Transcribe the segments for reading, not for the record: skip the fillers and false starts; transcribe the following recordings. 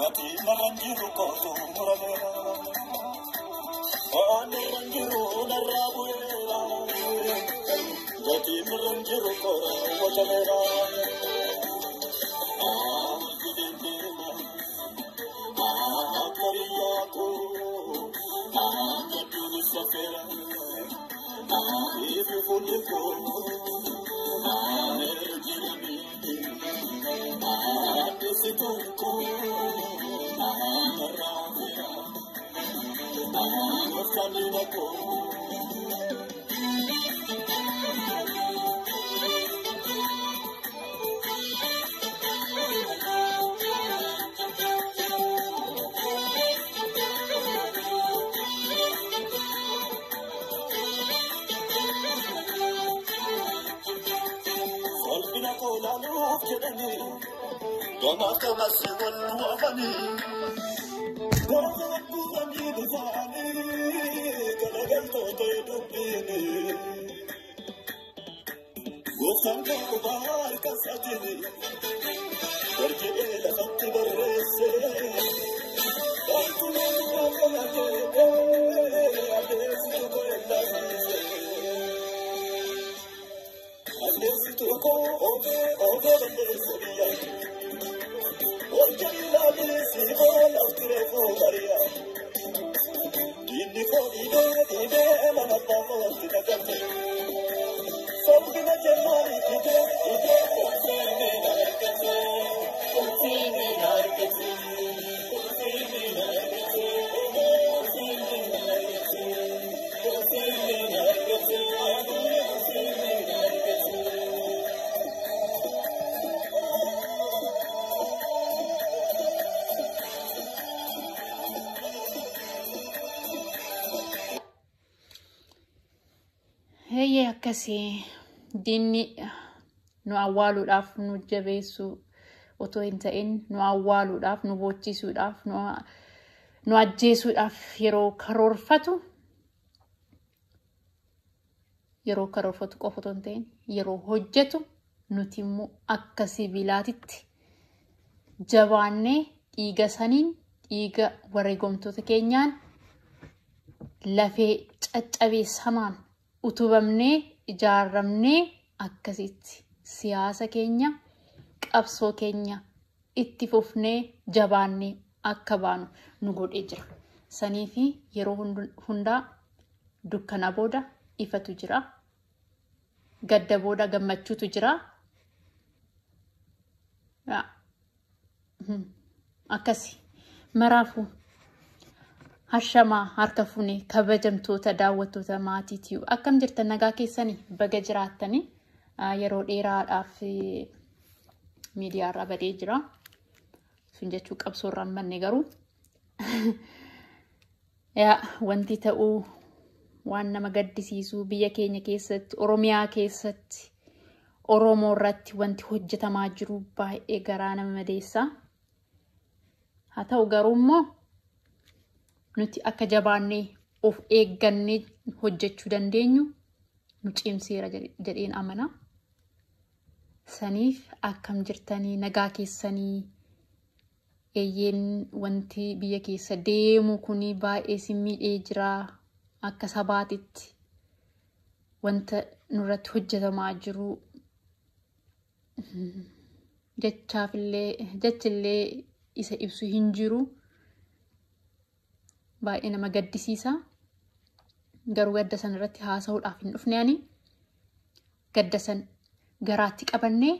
Gatiin narraan jiru kootu murameera. Waan narraan jiru narraa bu'eera. Gatiin narraan jiru koora wacameera. Jedheen deema akka biyyaa koo gadduun safeera. Ifi fuulli koo jiranii addisi tokko narraa bu'eera. Gooftaan koo. Salphina koo laaluuf jedhanii gamaaf gamas wal waamanii gaafa wal guuranii dhufaanii galagaltoota dubbiini. Gooftaan koo harka isaatiin warqee lafatti barreesse. Akkuma konkolaattee adeemsitu koo ellaasiise. Adeemsitu koo oogee oogee balleessu biyya. Warqee ilaalisi koo lafti reefuu bari'a. Diinni koo dhiibee dhiibee mana abbaa kootti naqate. Salphina jennaan ittitee ittee ulfinni na argate. Ulfinni na argate. Ulfinni na argate. Ulfinni na argate. Ulfinni na argate. Ulfinni na argate. Heeyyee, akkasii diinni nu awwaaluudhaaf nu jabeessuu otoo hin ta'in, nu awwaaluudhaaf, nu boochisuudhaaf, nu ajjeesuudhaaf yeroo karoorfatu, yeroo karoorfatu qofa otoo hin ta'in yeroo hojjetu, nuti immoo akka sibiilaatitti jabaannee dhiiga saniin, dhiiga wareegamtoota keenyaan, lafee caccabee sanaan utubamnee ijaaramnee akkasitti siyaasa keenya, qabsoo keenya itti fufnee jabaannee akka baanu nu godhee jira. Sanii fi yeroo hundaa dukkana booda ifatu jira. Gadda booda gammachuutu jira. Akkasi. Maraafuu hashamaa, harka fuune, kabajamtoota daawwattoota maatiitiyu, akkam jirtan? Nagaa keessanii? Baga jiraattanii. Yeroo dheeraadhaaf miidiyaarraa badee jira. Sun jechuu qabsoo irraa hin banne garuu. Yaa, wanti ta'uu waan nama gaddisiisu, biyya keenya keessatti, Oromiyaa keessatti, Oromoo irratti wanti hojjetamaa jiru baay'ee garaa nama madeessa. Haa ta'u garuu immoo nuti akka jabaannee of eeggannee hojjechuu dandeenyu nu cimseera jedheen amana. Saniif akkam jirtanii? Nagaa keessanii? Eeyyeen, wanti biyya keessa deemu kuni baay'ee si miidhee jira. Akka sabaatitti wanta nurratti hojjetamaa jiru jechaafillee jechillee isa ibsu hin jiru. Baay'ee nama gaddisiisa. Garuu gadda san irratti haasa'uudhaaf hin dhufne ani. Gadda san garaatti qabannee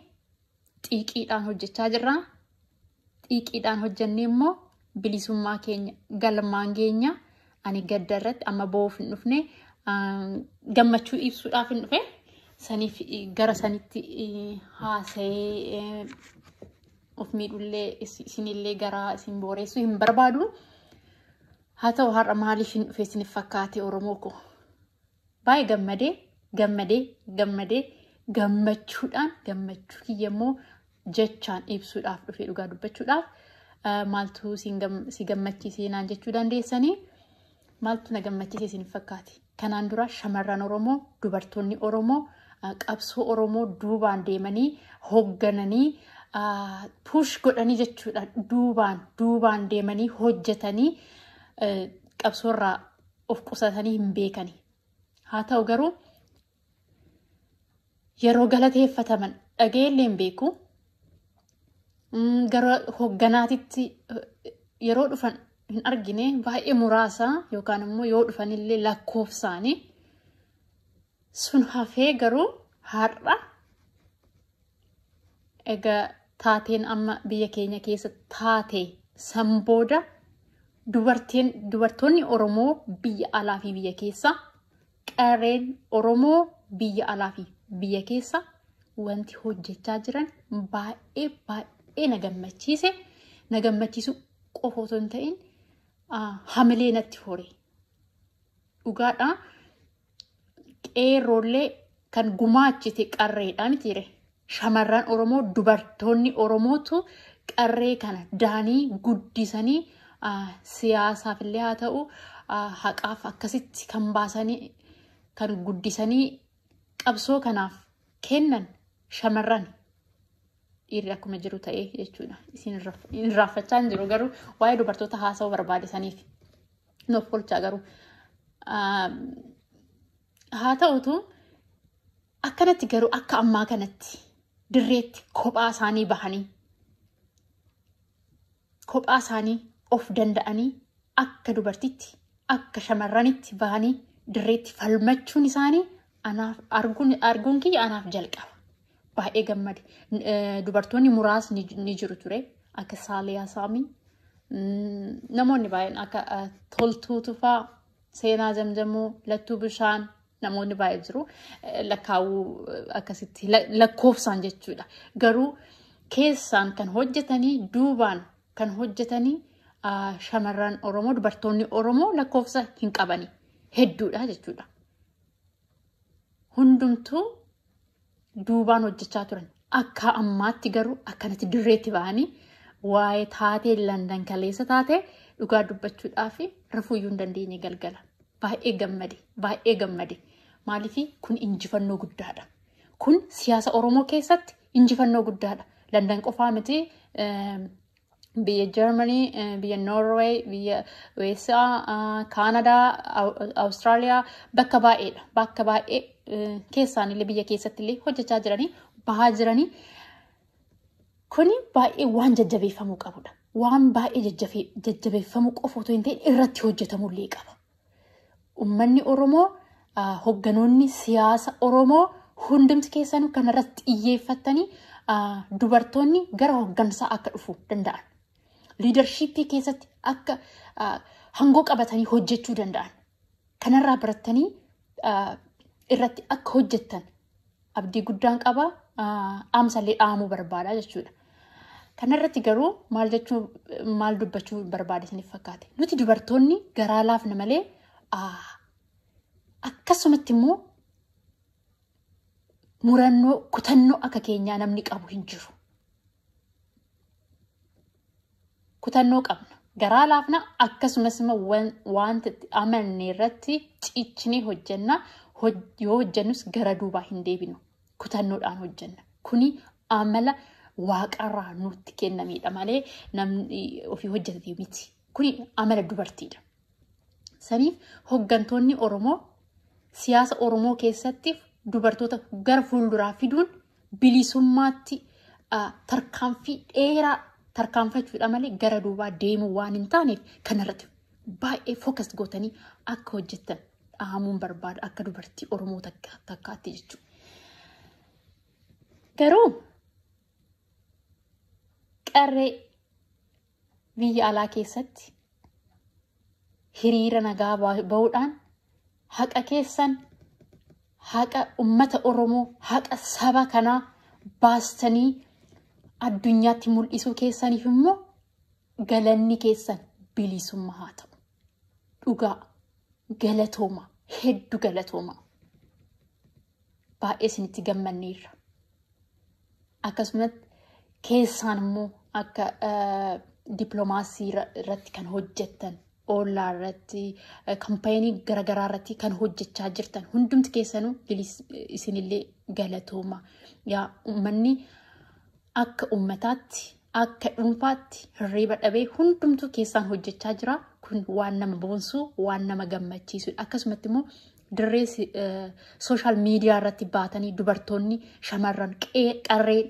xiiqiidhaan hojjechaa jirra. Xiiqiidhaan hojjennee immoo bilisummaa keenya galmaan geenya. Ani gadda irratti amma boo'uuf hin dhufne, gammachuu ibsuudhaaf hin dhufe. Saniif gara sanitti haasa'ee of miidhullee isinillee garaa isin booreessuu hin barbaadu. Haa ta'u, har'a maaliif hin dhufe isiniif fakkaate, Oromoo koo? Baay'ee gammadee gammadee gammadee, gammachuudhaan, gammachuu kiyya immoo jechaan ibsuudhaaf dhufe. Dhugaa dubbachuudhaaf, maaltu si gammachiisee naan jechuu dandeessanii, maaltu na gammachiise isiniif fakkaate? Kanaan dura shamarran Oromoo, dubartoonni Oromoo qabsoo Oromoo duubaan deemanii hooggananii Push godhanii jechuudha, duubaan deemanii hojjetanii qabsoorraa of qusatanii hin beekani. Haa ta'u garuu yeroo galateeffataman dhageellee hin beeku. Gara hogganaatitti yeroo dhufan hin argine, baay'ee muraasa yookaan immoo yoo dhufanillee lakkoofsaanii sun hafee. Garuu har'a egaa taateen amma biyya keenya keessa taate san booda dubartoonni Oromoo biyya alaa fi biyya keessa, qarreen Oromoo biyya alaa fi biyya keessa wanti hojjechaa jiran baay'ee baay'ee na gammachiise. Na gammachiisu qofa otoo hin ta'in hamilee natti hore. Dhugaadhaa, qeerroollee kan gumaachite qarreedha mitiire. Shamarran Oromoo, dubartoonni Oromootu qarree kana daanii guddisanii siyaasaaf illee haa ta'u haqaaf akkasitti kan baasanii, kan guddisanii qabsoo kanaaf kennan shamarran. Dhiirri akkuma jiru ta'ee jechuudha. Isin irraanfachaa hin jiru, garuu waa'ee dubartoota haasa'uu barbaadisaniif nuuf olchaa garuu. Haa ta'utu akkanatti garuu akka ammaa kanatti dirreetti kophaa isaanii bahanii, kophaa isaanii of danda'anii, akka dubartitti, akka shamarranitti bahanii dirreetti falmachuun isaanii anaaf arguun kiyya anaaf jalqaba. Baay'ee gammade. Dubartoonni muraasni ni jiru ture. Akka Saaliyaa Saamii. Namoonni baay'een akka Toltuu Tufaa, Seenaa Zamzamuu, Lattuu Bishaan, namoonni baay'ee jiru. Lakkaawuu akkasitti lakkoofsaan jechuudha. Garuu keessaan kan hojjetanii, duubaan kan hojjetanii shamarran Oromoo, dubartoonni Oromoo lakkoofsa hin qabani. Hedduudha jechuudha. Hundumtuu duubaan hojjechaa turan. Akka ammaatti garuu akkanatti dirreetti ba'anii waa'ee taatee Landan kaleessa taatee dhugaa dubbachuudhaaf rafuuyyuu hin dandeenye galgala. Baay'ee gammade, baay'ee gammade. Maaliif? Kun injifannoo guddaadha. Kun siyaasa Oromoo keessatti injifannoo guddaadha. Landan qofaa miti, biyya Jarmanii, biyya Noorweey, biyya USA, Kaanadaa, Awustiraaliyaa, bakka baay'eedha. Bakka baay'ee keessaan illee biyya keessatti illee hojjechaa jiranii, bahaa jiranii. Kuni baay'ee waan jajjabeeffamuu qabudha. Waan baay'ee jajjabeeffamuu qofa otoo hin ta'in irratti hojjetamullee qaba. Uummanni Oromoo, hogganoonni siyaasa Oromoo hundumti keessanuu kanarratti xiyyeeffattanii dubartoonni gara hoggansaa akka dhufuu danda'an, leadership keessatti akka hangoo qabatanii hojjechuu danda'an. Kanarraa barattanii irratti akka hojjettan abdii guddaan qaba. Dhaamsallee dhaamuu barbaada jechuudha. Kanarratti garuu maal jechuu, maal dubbachuu barbaade isiniif fakkaate? Nuti dubartoonni garaa laafna malee akkasumatti immoo murannoo, kutannoo akka keenyaa namni qabu hin jiru. Kutannoo qabna. Garaa laafna, akkasumas immoo wanta amanne irratti cichinee hojjenna. Yoo hojjennus gara duubaa hin deebinu. Kutannoodhaan hojjenna. Kuni amala waaqarraa nutti kennamedha malee namni ofii hojjetate miti. Kuni amala dubartiidha. Saniif hoggantoonni Oromoo siyaasa Oromoo keessatti dubartoota gara fuulduraa fiduun bilisummaatti tarkaanfii dheeraa tarkaanfachuudha malee gara duubaa deemuu waan hin taaneef kanarratti baay'ee focus gootanii akka hojjettan dhaamuun barbaada akka dubartii Oromoo takkaatti jechuudha. Garuu qarree biyya alaa keessatti hiriira nagaa bahuudhaan haqa keessan, haqa uummata Oromoo, haqa saba kanaa baastanii addunyaatti mul'isuu keessaniif immoo galanni keessan bilisummaa haa ta'u. Dhugaa galatooma, hedduu galatooma. Baay'ee isinitti gammanneerra. Akkasumas keessaan immoo akka dippiloomaasii irratti kan hojjettan, ollaa irratti, campaign garaagaraa irratti kan hojjechaa jirtan hundumti keessanuu isinillee galatooma. Yaa uummanni Akka uummataatti, akka dhuunfaatti hirriba dhabee hundumtuu keessaan hojjechaa jira. Kun waan nama boonsu, waan nama gammachiisudha. Akkasumatti immoo dirree social media irratti baatanii dubartoonni, shamarran, qarreen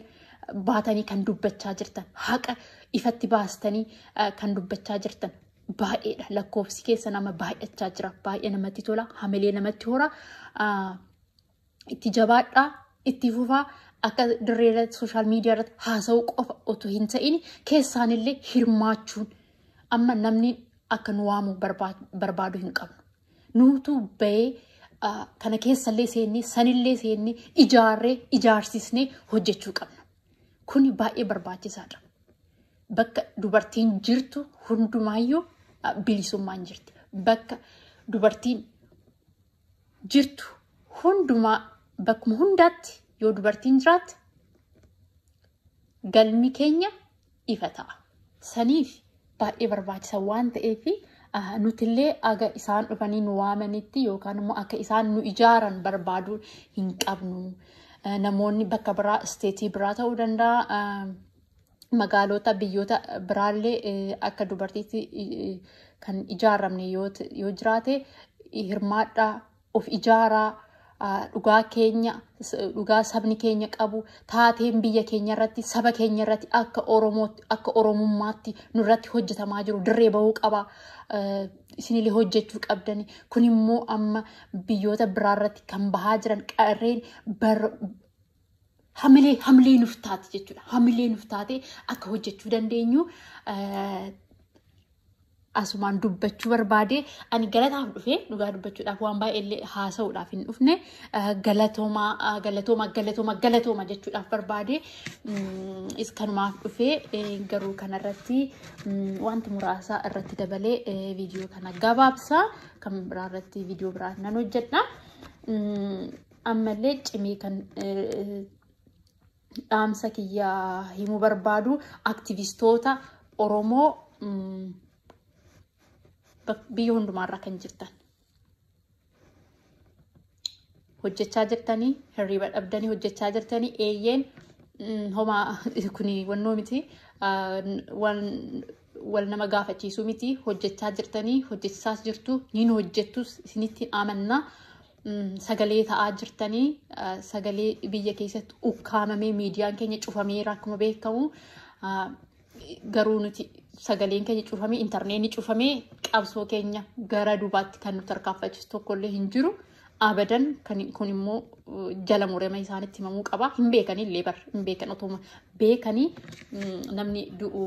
baatanii kan dubbachaa jirtan, haqa ifatti baastanii kan dubbachaa jirtan baay'eedha. Lakkoofsi keessa nama baay'achaa jira. Baay'ee namatti tola. Hamilee namatti hora. Itti jabaadhaa, itti fufaa. Akka dirree social media irratti haasa'uu qofa otoo hin ta'in keessaanillee hirmaachuun amma namni akka nu waamu barbaadu hin qabnu. Nuutu bahee kana keessallee seennee, sanillee seennee, ijaarree ijaarsisnee hojjechuu qabna. Kuni baay'ee barbaachisaadha. Bakka dubartiin jirtu hundumaayyuu bilisummaan jirti. Bakka dubartiin jirtu hundumaa, bakkuma hundaatti yoo dubartiin jiraatte galmi keenya ifa ta'a. Saniif baay'ee barbaachisa waan ta'eef nutillee aga isaan dhufanii nu waamanitti yookaan immoo akka isaan nu ijaaran barbaaduu hin qabnu. Namoonni bakka biraa, state biraa ta'uu danda'a. Magaalota biyyoota biraallee akka dubartiitti kan ijaaramne yoo jiraate, hirmaadhaa, of ijaaraa. Dhugaa keenya, dhugaa sabni keenya qabu, taateen biyya keenya irratti, saba keenya irratti, akka Oromootti, akka Oromummaatti nurratti hojjetamaa jiru dirree bahuu qaba. Isinillee hojjechuu qabdani. Kun immoo amma biyyoota biraa irratti kan bahaa jiran qarreen hamilee nuuf taate jechuudha. Hamilee nuuf taate akka hojjechuu dandeenyu asumaan dubbachuu barbaade. Ani galataaf dhufe, dhugaa dubbachuudhaaf waan baay'ee haasa'uudhaaf hin dhufne. Galatooma, galatooma, galatooma, galatooma jechuudhaaf barbaade. Kanumaaf dhufe. Garuu kanarratti wanti muraasa irratti dabalee viidiyoo kana gabaabsa, kan biraa irratti viidiyoo biraa nan hojjedha. Ammallee cimee kan dhaamsa kiyyaa himuu barbaadu aktivistoota Oromoo biyya hundumaarraa kan jirtan. Hojjechaa jirtanii, hirriba dhabdanii hojjechaa jirtanii, eeyyeen, homaa kuni wannoo miti, wal nama gaafachiisuu miti. Hojjechaa jirtanii, hojjechisaas jirtu, niin hojjettus, isinitti amannaa. Sagalee ta'aa jirtanii, sagalee biyya keessatti ukkaamamee, miidiyaan keenya cufameera akkuma beekamu. Garuu nuti sagaleen keenya cufamee, intarneetni cufamee, qabsoo keenya gara duubaatti kan nu tarkaanfachiisu tokkollee hin jiru. Abadan. Kun immoo jala murama isaanitti himamuu qaba. Hin beekanii illee bar, hin beekan. Otuma beekanii namni du'u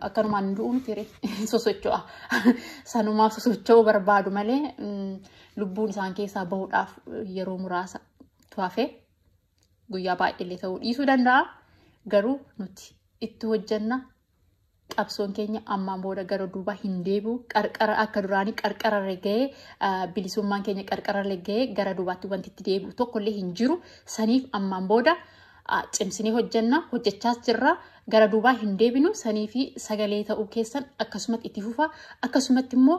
akkanumaan du'u miti, sosocho'a. Sanumaaf sosocho'uu barbaadu malee lubbuun isaan keessaa bahuudhaaf yeroo muraasa hafe, guyyaa baay'eellee ta'uu dhiisuu danda'a. Garuu nuti itti hojjenna. Qabsoon keenya ammaan booda gara duubaa hin deebi'u. Qarqara akka duraanii qarqararra gahee, bilisummaan keenya qarqararra gahee gara duubaatti wanti itti deebi'u tokkollee hin jiru. Saniif ammaan booda cimsinee hojjenna, hojjechaas jirra. Gara duubaa hin deebinu. Sanii fi sagalee ta'uu keessan akkasumatti itti fufa. Akkasumatti immoo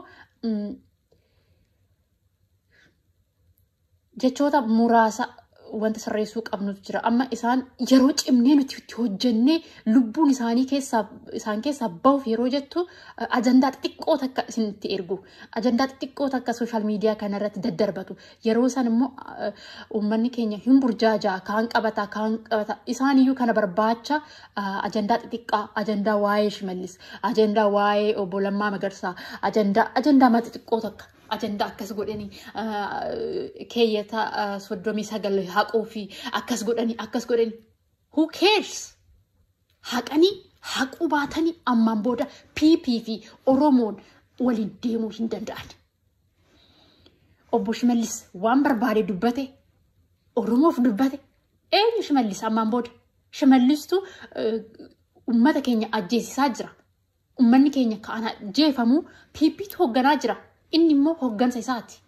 jechoota muraasa wanta sirreessuu qabnutu jira. Amma isaan yeroo cimnee nuti itti hojjennee lubbuun isaanii keessaa isaan keessaa bahuuf yeroo jettu ajandaa xixiqqoo takka isinitti ergu. Ajandaa xixiqqoo takka social media kanarratti daddarbatu. Yeroo isaan immoo uummanni keenya hin burjaajaa, kaan qabata, kaan qabata. Isaan iyyuu kana barbaacha ajandaa xixiqqaa, ajandaa waa'ee Shimallis, ajandaa waa'ee obbo Lammaa Magarsaa, ajandaa xixiqqoo takka, ajandaa akkas godhanii keeyyata 39 haquu fi akkas godhanii, akkas godhanii. Who cares? Haqanii haquu baatanii ammaan booda PP fi Oromoon waliin deemuu hin danda'an. Obbo Shimallis waan barbaade dubbate, Oromoof dubbate, eenyu Shimallis ammaan booda? Shimallistu uummata keenya ajjeesisaa jira. Uummanni keenya kan ajjeefamu PPtu hoogganaa jira. Inni immoo hooggansa isaati.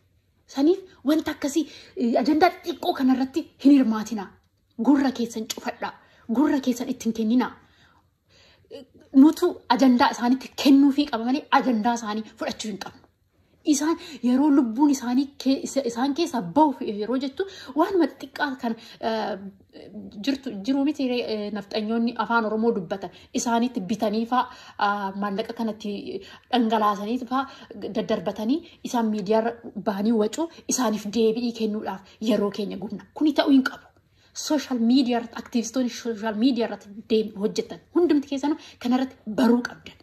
Saniif wanta akkasii ajandaa xixiqqoo kanarratti hin hirmaatinaa. Gurra keessan cufadhaa. Gurra keessan ittiin kenninaa. Nutu ajandaa isaaniitti kennuufii qaba malee ajandaa isaanii fudhachuu hin qabnu. Isaan yeroo lubbuun isaanii isaan keessaa bahuuf yeroo jettu waanuma xiqqaa kan jirtu jiru miti, nafxanyoonni afaan Oromoo dubbatan isaanitti bitanii faa, maallaqa kanatti dhangalaasanii faa daddarbatanii isaan miidiyaarra bahanii wacuu isaaniif deebi'ii kennuudhaaf yeroo keenya gubna. Kuni ta'uu hin qabu. Social media irratti, aktivistoonni social media irratti hojjetan hundumti keessanuu kanarratti baruu qabdan.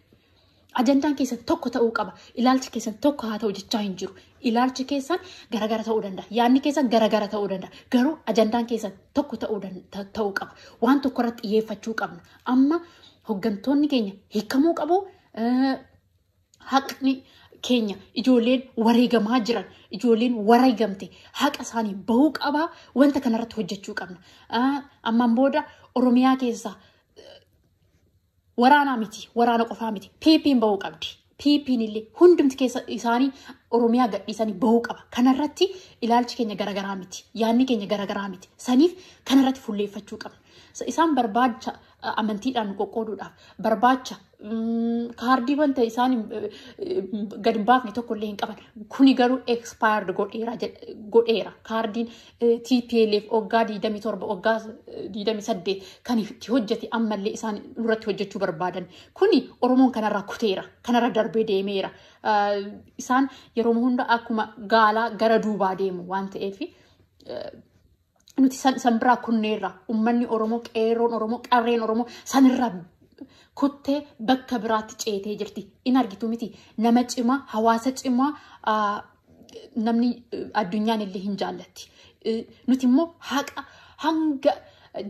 Ajandaan keessan tokko ta'uu qaba. Ilaalchi keessan tokko haa ta'u jechaa hin jiru. Ilaalchi keessan garagara ta'uu danda'a. Yaadni keessan garagara ta'uu danda'a. Garuu ajandaan keessan tokko ta'uu qaba. Waan tokko irratti xiyyeeffachuu qabna. Amma hooggantoonni keenya hiikamuu qabu. Haqni keenya, ijoolleen wareegamaa jiran, ijoolleen wareegamte haqa isaanii bahuu qaba. Wanta kanarratti hojjechuu qabna. Ammaan booda Oromiyaa keessaa waraanaa miti, waraana qofaa miti, PP'n bahuu qabdi. PP'n illee hundumti keessa isaanii Oromiyaa gadhiisanii bahuu qaba. Kanarratti ilaalchi keenya garagaraa miti. Yaadni keenya garagaraa miti. Saniif kanarratti fuulleeffachuu qabna. Isaan barbaacha amantiidhaan nu qoqqooduudhaaf barbaacha kaardii wanta isaan gad hin baafne tokko illee hin qaban. Kuni garuu expired godheera. Kaardiin TPLF waggaa 27, waggaa 28 kan itti hojjete ammallee isaan nurratti hojjechuu barbaadan. Kuni Oromoon kanarraa kuteera. Kanarra darbee deemeera. Isaan yeroo hunda akkuma gaalaa gara duubaa deemu waan ta'eef, nuti san biraa kunneerra. Uummanni Oromoo, qeerroon Oromoo, qarreen Oromoo sanirraa kuttee bakka biraatti ceetee jirti. In argitu miti, nama cimaa, hawaasa cimaa namni addunyaan illee hin jaallatti. Nuti immoo haqa hanga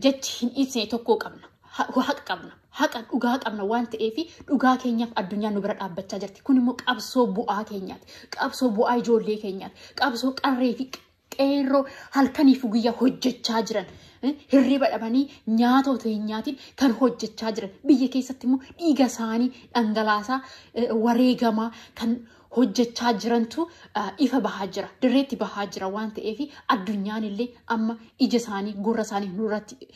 jechi hin ibsine tokko qabna. Haqa qabna. Haqa dhugaa qabna waan ta'eef, dhugaa keenyaaf addunyaan nu bira dhaabbachaa jirti. Kun immoo qabsoo bu'aa keenyaati. Qabsoo bu'aa ijoollee keenyaati. Qabsoo qarree fi qeerroo halkaniif guyyaa hojjechaa jiran, hirriba dhabanii nyaata otoo hin nyaatiin kan hojjechaa jiran, biyya keessatti immoo dhiiga isaanii dhangalaasaa wareegamaa kan hojjechaa jirantu ifa bahaa jira, dirreetti bahaa jira waan ta'eef, addunyaan illee amma ija isaanii gurra isaanii nurratti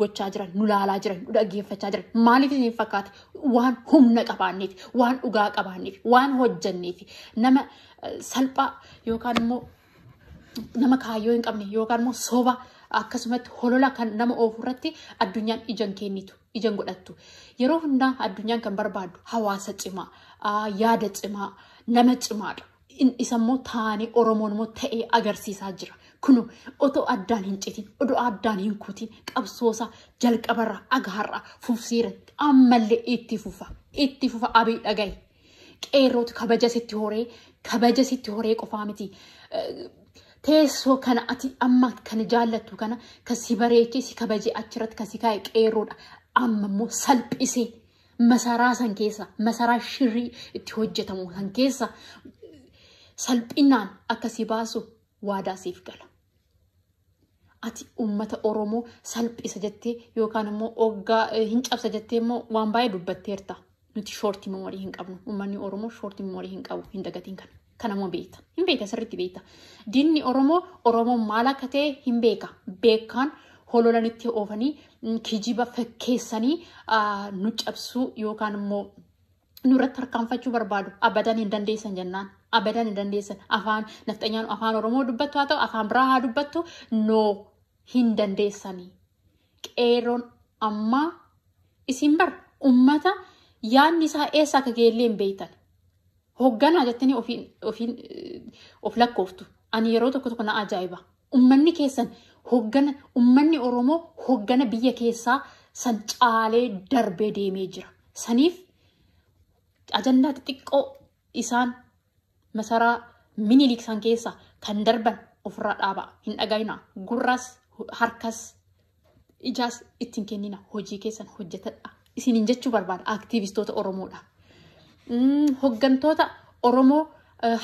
gochaa jiran, nu laalaa jiran, nu dhaggeeffachaa jiran. Maaliif isin fakkaate? Waan humna qabaanneef, waan dhugaa qabaanneef, waan hojjanneef. Nama salphaa yookaan immoo nama kaayyoo hin qabne yookaan immoo soba akkasumatti holola kan nama oofu irratti addunyaan ija hin kennitu, ija hin godhattu. Yeroo hundaa addunyaan kan barbaaddu hawaasa cimaa, yaada cimaa, nama cimaadha. Isa immoo taanee Oromoon immoo ta'ee agarsiisaa jira. Kun otoo addaan hin citin, otoo addaan hin kutin qabsoosaa jalqabarraa agaharraa fufsiira, ammallee itti fufa. Itti fufa. Abii dhagahi. Qeerrootu kabaja sitti horee, kabaja sitti horee qofaa miti. Teessoo kana ati amma kan jaallattu kana kan si bareechee si kabajee achirratti kan si kaa'e qeerroodha. Amma immoo salphisee masaraa san keessa, masaraa shirrii itti hojjetamu san keessa salphinaan akka si baasu waadaa siif gala. Ati uummata Oromoo salphisa jettee yookaan immoo oggaa hin cabsa jettee immoo waan baay'ee dubbatteerta. Nuti short memory hin qabnu. Uummanni Oromoo short memory hin qabu. Hin dagatiin kana. Kanammoo beekta. Hin beekta, sirriitti beekta. Diinni Oromoo Oromoon maal akka ta'e hin beeka. Beekaan hololanitti oofanii, kijiba fakkeessanii nu cabsuu yookaan immoo nurratti harkaanfachuu barbaadu. Abadan hin dandeessan jennaan. Abadan hin dandeessan. Afaan nafxanyaan afaan Oromoo dubbattu haa ta'u, afaan biraa haa dubbattu, noo hin dandeessanii. Qeerroon ammaa isin bar ummata yaadni isaa eessa akka ga'ellee hin beektan. Hoogganaa jettanii ofiin of lakkooftu. Ani yeroo tokko tokko na ajaa'iba. Uummanni keessan hooggana, uummanni Oromoo hooggana biyya keessaa san caalee darbee deemee jira. Saniif ajandaa xixiqqoo isaan masaraa Minilik san keessa kan darban ofirraa dhaabaa. Hin dhagayinaa. Gurras harkas ijaas ittiin kennina, hojii keessan hojjetadha. Isiniin jechuu barbaada aktiivistoota Oromoodha. Hooggantoota Oromoo,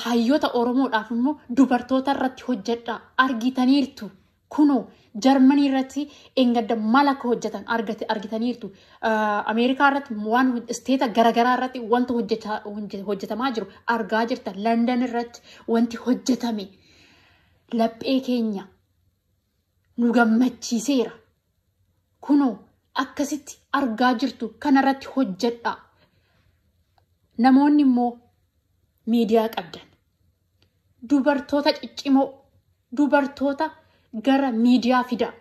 hayyoota Oromoodhaaf immoo dubartoota irratti hojjedha, argitaniirtu. Kunoo Jarmanii irratti eengadda maal akka hojjetan argitaniirtu. Ameerikaa irratti waan isteeta garaagaraa irratti wanta hojjetamaa jiru argaa jirta. London irratti wanti hojjetame laphee keenya nu gammachiiseera. Kunoo akkasitti argaa jirtu, kanarratti hojjedha. Namoonni immoo miidiyaa qabdan. Dubartoota ciccimoo, dubartoota gara miidiyaa fida.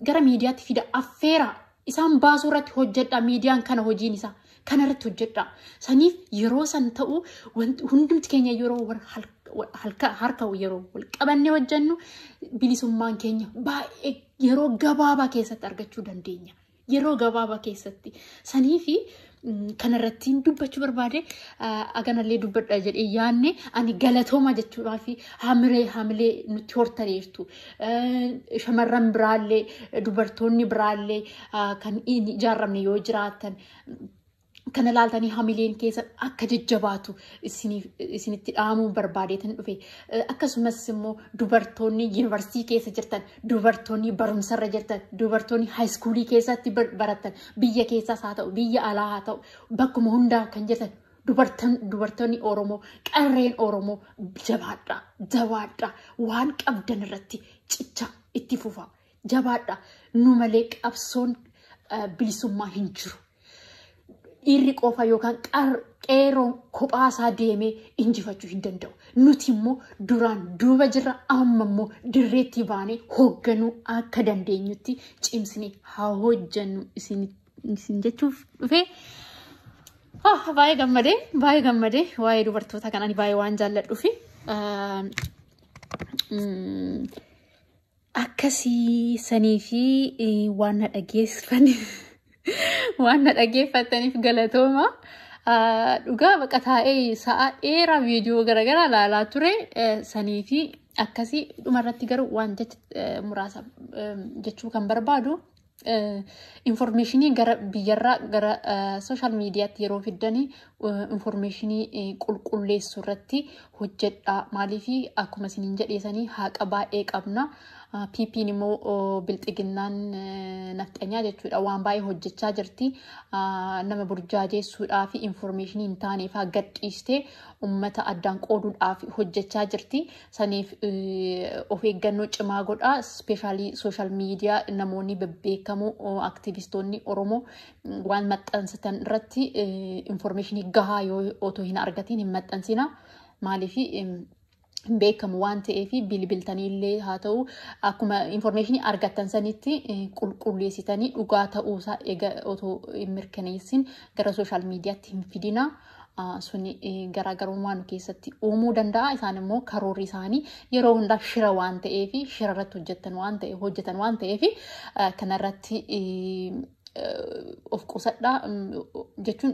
Gara miidiyaatti fida, affeera. Isaan baasuu irratti hojjedha. Miidiyaan kana hojiin isaa. Kana irratti hojjedha. Saniif yeroo san ta'u, hundumti keenya yeroo harka yeroo wal qabannee hojjennu, bilisummaan keenya baay'ee yeroo gabaabaa keessatti argachuu dandeenya. Yeroo gabaabaa keessatti. Saniifi kanarratti dubbachuu barbaade. Aganallee dubbadha jedhee yaanne. Ani galatooma jechuudhaa fi hamilee nutti hortaniirtu. Shamarran biraallee, dubartoonni biraallee kan hin ijaaramne yoo jiraatan, kana laaltanii hamileen keessa akka jajjabaatu isinitti dhaamuu barbaadeetan dhufe. Akkasumas immoo dubartoonni yuunivarsiitii keessa jirtan, dubartoonni barumsarra jirtan, dubartoonni high schoolii keessatti baratan, biyya keessaas haa ta'u, biyya alaa haa ta'u, bakkuma hundaa kan jirtan, dubartoonni Oromoo, qarreen Oromoo, jabaadha, jabaadha, waan qabdan irratti cicha itti fufa, jabaadha. Nu malee qabsoon bilisummaa hin jiru. Dhiirri qofa yookaan qeeroon kophaasaa deemee injifachuu hin danda'u. Nuti immoo duraan duuba jirra, amma immoo dirreetti baanee hoogganuu akka dandeenyutti cimsinee haa hojjennu isin jechuuf dhufee. Baay'ee gammadee, baay'ee gammadee. Waa'ee dubartoota kan ani baay'ee waan jaalladhuufi. Akkasii sanii fi waan na dhageeffataniif galatooma. Dhugaa baqa taa'ee sa'a dheeraa viidiyoo garaagaraa ilaalaa ture. Sanii fi akkasii. Dhumarratti garuu waan jecha muraasa jechuu kan barbaadu, informationii gara biyyarraa gara social mediatti yeroo fiddanii, informationii qulqulleessuu irratti hojjedha. Maaliif, akkuma isiniin jedheesanii, haqa baay'ee qabna. PP'n immoo, bilxiginnaan nafxanyaa jechuudha, waan baay'ee hojjechaa jirti. Nama burjaajeessuudhaa fi informationii hin taaneef gadhiistee uummata addaan qooduudhaaf hojjechaa jirti. Saniif of eeggannoo cimaa godha. Especially social media namoonni bebbeekamoo, aktivistoonni Oromoo waan maxxansatan irratti informationii gahaa yoo otoo hin argatiin hin maxxansina. Maaliif, beekamu waan ta'eef, bilbiltanii illee haa ta'u, akkuma informationii argattan sanitti qulqulleessitanii dhugaa ta'uusaa eega otoo hin mirkaneessin gara social mediatti hin fidina. Suni garaagarummaa nu keessatti uumuu danda'a. Isaan immoo karoorri isaanii yeroo hundaa shira waan ta'eef, shira irratti hojjetan waan ta'eef, kanarratti of qusadhaa jechuun,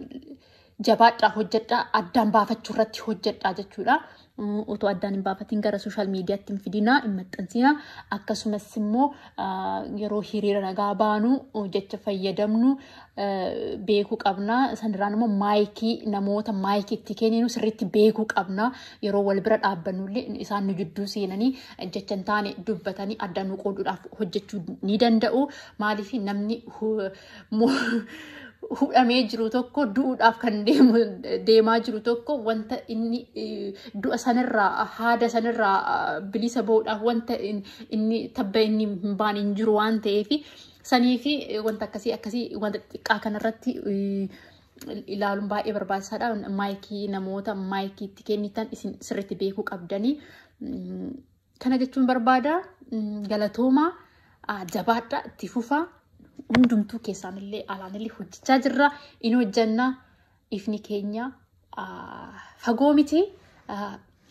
jabaadhaa hojjedhaa, addaan baafachuu irratti hojjedhaa jechuudha. Otoo addaan hin baafatiin gara social mediatti hin fidinaa, hin maxxansinaa. Akkasumas immoo yeroo hiriira nagaa baanu jecha fayyadamnu beekuu qabna. Sanirraan immoo maayikii, namoota maayikii itti kenninu sirriitti beekuu qabna. Yeroo wal bira dhaabbannullee isaan nu jidduu seenanii jecha hin taane dubbatanii addaan nu qooduudhaaf hojjechuu ni danda'u. Maaliif, namni hudhamee jiru tokko, du'uudhaaf kan deemaa jiru tokko, wanta inni du'a sanirraa, haada sanirraa bilisa ba'uudhaaf wanta inni tabba inni hin baane hin jiru waan ta'eef, sanii fi wanta akkasii akkasii, wanta xiqqaa kanarratti ilaaluun baay'ee barbaachisaadha. Maayikii, namoota maayikii itti kennitan isin sirriitti beekuu qabdanii. Kana jechuun barbaada. Galatoomaa, jabaadha, itti fufaa. Hundumtuu keessaanillee alaanillee hojjechaa jirra. In hojjanna. Ifni keenya fagoo miti.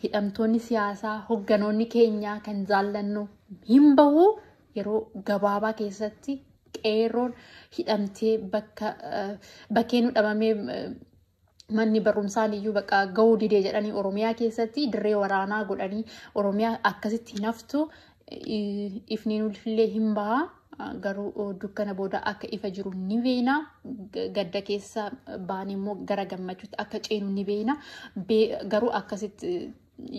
Hidhamtoonni siyaasaa, hogganoonni keenya kan jaallannu hin bahu. Yeroo gabaabaa keessatti qeerroon hidhamtee bakka bakkee nu dhabamee, manni barumsaan iyyuu bakka gahuu didee jedhanii, Oromiyaa keessatti dirree waraanaa godhanii, Oromiyaa akkasitti hin haftu. Ifni illee hin baha. Garuu dukkana booda akka ifa jiru ni beekna. Gadda keessa baanee immoo gara gammachuutti akka ceenu ni beekna. Garuu akkasitti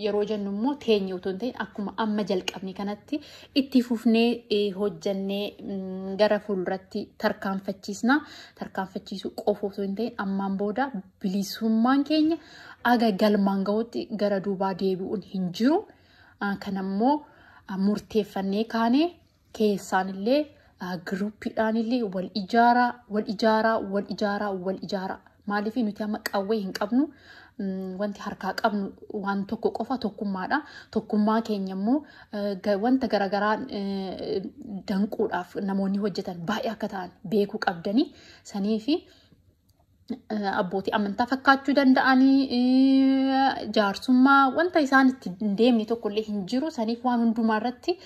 yeroo jennu immoo teenye otoo hin ta'in, akkuma amma jalqabne kanatti itti fufnee hojjannee gara fuulduratti tarkaanfachiisna. Tarkaanfachiisuu qofa otoo hin ta'in, ammaan booda bilisummaan keenya aga galmaan gahutti gara duubaa deebi'uun hin jiru. Kanammoo murteeffannee kaanee, keessaanillee, groupiidhaanillee wal ijaaraa, wal ijaaraa, wal ijaaraa, wal ijaaraa. Maaliif nuti amma qawwee hin qabnu, wanti harkaa qabnu waan tokko qofa, tokkummaadha. Tokkummaa keenya immoo wanta garaagaraa danquudhaaf namoonni hojjetan baay'ee akka ta'an beekuu qabdanii sanii fi abbootii amantaa fakkaachuu danda'anii, jaarsummaa wanta isaan itti hin deemne tokkollee hin jiru. Saniif waan hundumaa irratti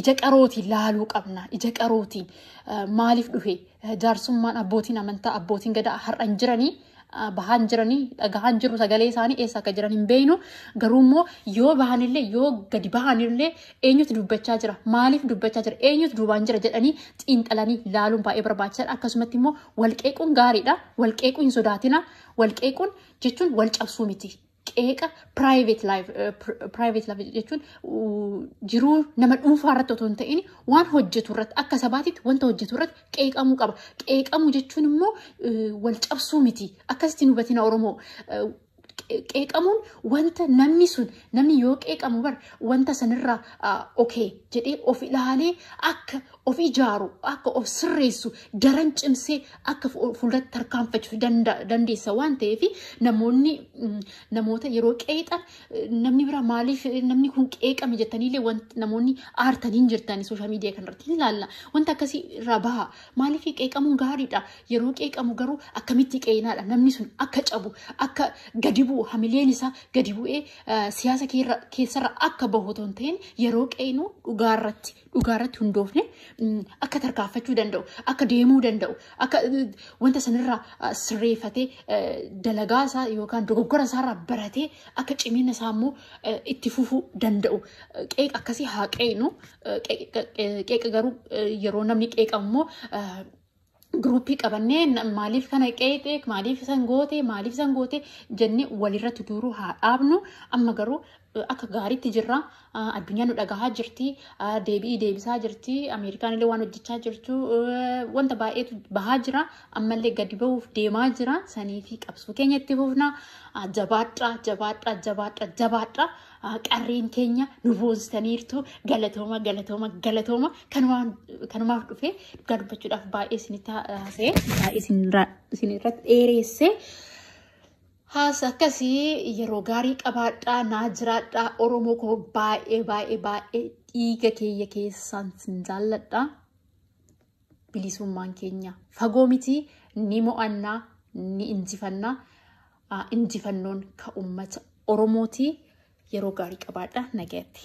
ija qarootiin laaluu qabna. Ija qarootiin maaliif dhufe jaarsummaan, abbootiin amantaa, abbootiin gadaa har'a hin jiranii, bahaan jiranii, dhagahaan jiru sagalee isaanii, eessa akka jiran hin beeknu. Garuu immoo yoo bahanillee, yoo gadi bahanillee, eenyutu dubbachaa jira, maaliif dubbachaa jira, eenyutu duubaan jira jedhanii xiinxalanii laaluun baay'ee barbaachisaadha. Akkasumatti immoo wal qeequun gaariidha. Wal qeequu hin sodaatina. Wal qeequun jechuun wal cabsuu miti. Qeeqa private life jechuun jiruu nama dhuunfaa irratti otoo hin ta'in, waan hojjetu irratti, akka sabaatitti wanta hojjetu irratti qeeqamuu qaba. Qeeqamuu jechuun immoo wal cabsuu miti. Akkasitti hubatina Oromoo. Qeeqamuun wanta namni sun, namni yoo qeeqamu bar wanta sanirraa okay jedhee of ilaalee akka of ijaaru, akka of sirreessu, daran cimsee akka fuulduratti tarkaanfachuu dandeessa waan ta'eef, namoonni namoota yeroo qeexan, namni bira maaliif namni kun qeeqame jettaniillee wanti namoonni aartanii hin jirtani social media kanarratti hin ilaalla. Wanta akkasii irraa baha. Maaliif qeeqamuun gaariidha. Yeroo qeeqamu garuu akkamitti qeeyinaadha? Namni sun akka cabu, akka gadi bu'u, hamileen isaa gadi bu'ee siyaasa keessarra akka bahu otoo hin ta'in, yeroo qeeyinu dhugaarratti hundoofne akka tarkaanfachuu danda'u, akka deemuu danda'u, akka wanta sanirraa sirreeffatee dalagaa isaa yookaan dogoggora isaarraa baratee akka cimina isaa immoo itti fufuu danda'u. Qeeqa akkasii haa qeeyinu. Qeeqa garuu yeroo namni qeeqamu immoo group qabannee maaliif kana qeeqee, maaliif san goote, maaliif san goote jennee walirratti duuruu haa dhaabnu. Amma garuu akka gaariitti jirra. Addunyaan nu dhagahaa jirti. Deebii deebisaa jirti. Ameerikaan illee waan hojjechaa jirtu wanta baay'eetu bahaa jira. Ammallee gadi bahuuf deemaa jira. Sanii fi qabsoo keenya itti fufna. Jabaadhaa, jabaadhaa, jabaadhaa, jabaadhaa. Qarreen keenya nu boonsitaniirtu. Galatooma, galatooma, galatooma. Kanumaaf dhufee dhugaa dubbachuudhaaf baay'ee isinitti haasa'e, baay'ee isinirratti dheereesse. Haasa akkasii, yeroo gaarii qabaadhaa, naa jiraadhaa. Oromoo koo, baay'ee baay'ee baay'ee dhiiga keeyya keessaan sin jaalladha. Bilisummaan keenya fagoo miti, ni mo'annaa, ni injifannaa. Injifannoon ka uummata Oromooti. Yeroo gaarii qabaadhaa, nagaatti.